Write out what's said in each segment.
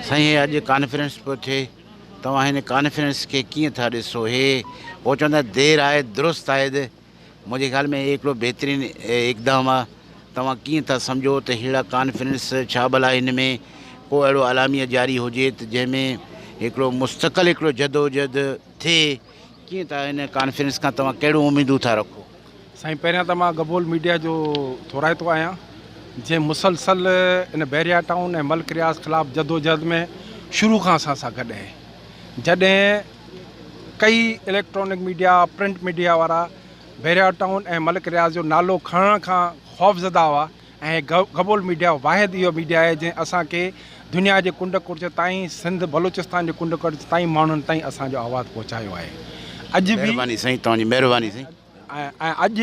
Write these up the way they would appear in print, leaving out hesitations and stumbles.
سائين هي اڄ ڪانفرنس پيو ٿئي توهان هن ڪانفرنس کي ڪيئن ٿا ڏسو هي هو چوندا دير آيد درست آيد منهنجي خيال ۾ هي هڪڙو بهترين اقدام آ توهان ڪيئن ٿا سمجهو ته ههڙا ڪانفرنس ڇا ڀلا هن ۾ ڪو اهڙو اعلاميه جاري هجي ته جنهن ۾ هڪڙو مستقل هڪڙو جدوجهد ٿئي ڪيئن ٿا هن ڪانفرنس کان توهان ڪهڙيون اميدون ٿا رکو. سائين پهريان ته مان گبول ميڊيا جو ٿورائتو آهيان جنهن مسلسل ان بحريا ٽائون ۽ ملڪ رياض خلاف جدوجهد ۾ شروع کان اسان سان گڏ آهي جڏهن ڪئي اليڪٽرانڪ ميڊيا پرنٽ ميڊيا وارا بحريا ٽائون ۽ ملڪ رياض جو نالو کڻڻ کان خوفزده هئا ۽ گبول ميڊيا واحد اهو ميڊيا آهي جنهن اسان کي دنيا جي ڪنڊ ڪڙڇ تائين سنڌ بلوچستان جي ڪنڊ ڪڙڇ تائين ماڻهن تائين اسان جو آواز پهچايو آهي اڄ به مهرباني سائين توهان جي مهرباني سائين. ۽ اڄ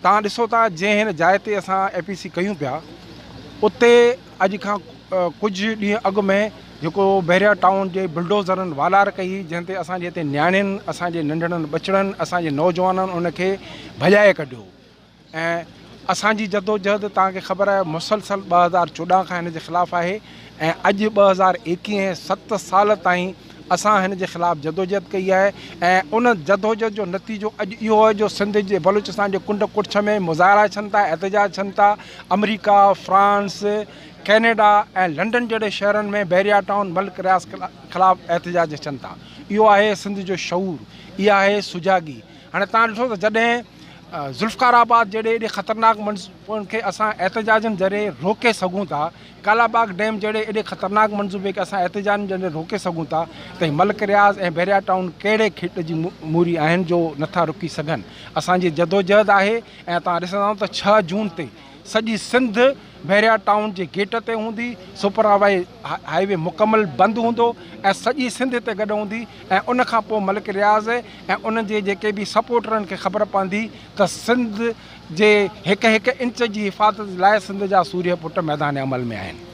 توهان ڏسو ٿا جنهن هن جاء تي اسان اي پي سي ڪيون پيا اتي اڄ کان ڪجهه ڏينهن اڳ ۾ جيڪو بحريا ٽائون جي بلڊوزرن والار ڪئي هئي جنهن تي اسان جي هتي نياڻين اسان جي ننڍڙن ٻچڙن اسان جي نوجوانن ان کي ڀڄائي ڪڍيو ۽ اسان جي جدوجهد توهان کي خبر آهي مسلسل 2014 کان هن جي خلاف آهي ۽ اڄ 2021 ست سال تائين اسان هن جي خلاف جدوجهد ڪئي آهي ۽ ان جدوجهد جو نتيجو اڄ اهو آهي جو سنڌ جي بلوچستان جي ڪنڊ ڪڙڇ ۾ مظاهرا ٿين ٿا احتجاج ٿين ٿا آمريڪا فرانس ڪينيڊا ۽ لنڊن جهڙي شهرن ۾ بحريا ٽائون ملڪ رياض خلاف احتجاج ٿين ٿا اهو آهي سنڌ جو شعور اها آهي سجاڳي هاڻي توهان ڏٺو ته جڏهن ذوالفقار آباد جهڙي ايڏي خطرناڪ منصوبن کي اسان احتجاجن ذريعي روڪي سگهون ٿا، ڪالا باغ ڊيم جهڙي ايڏي خطرناڪ منصوبي کي اسان احتجاجن ذريعي روڪي سگهون ٿا ته هي ملڪ رياض ۽ بحريا ٽائون ڪهڙي کيٽ جي موري آهن جو نٿا رڪي سگهن. اسان جي جدوجهد آهي ۽ توهان ڏسندا ته ڇهه جون تي سڄي سنڌ بحريا ٽائون جي گيٽ تي هوندي، سپر هاء وي مڪمل بند هوندو ۽ سڄي سنڌ هتي گڏ هوندي ۽ ان کان پوء ملڪ رياض ۽ ان جي جيڪي به سپورٽرن کي خبر پوندي ته سنڌ جي هڪ هڪ انچ جي حفاظت لاء سنڌ جا سورهيه پٽ ميدان عمل ۾ آهن.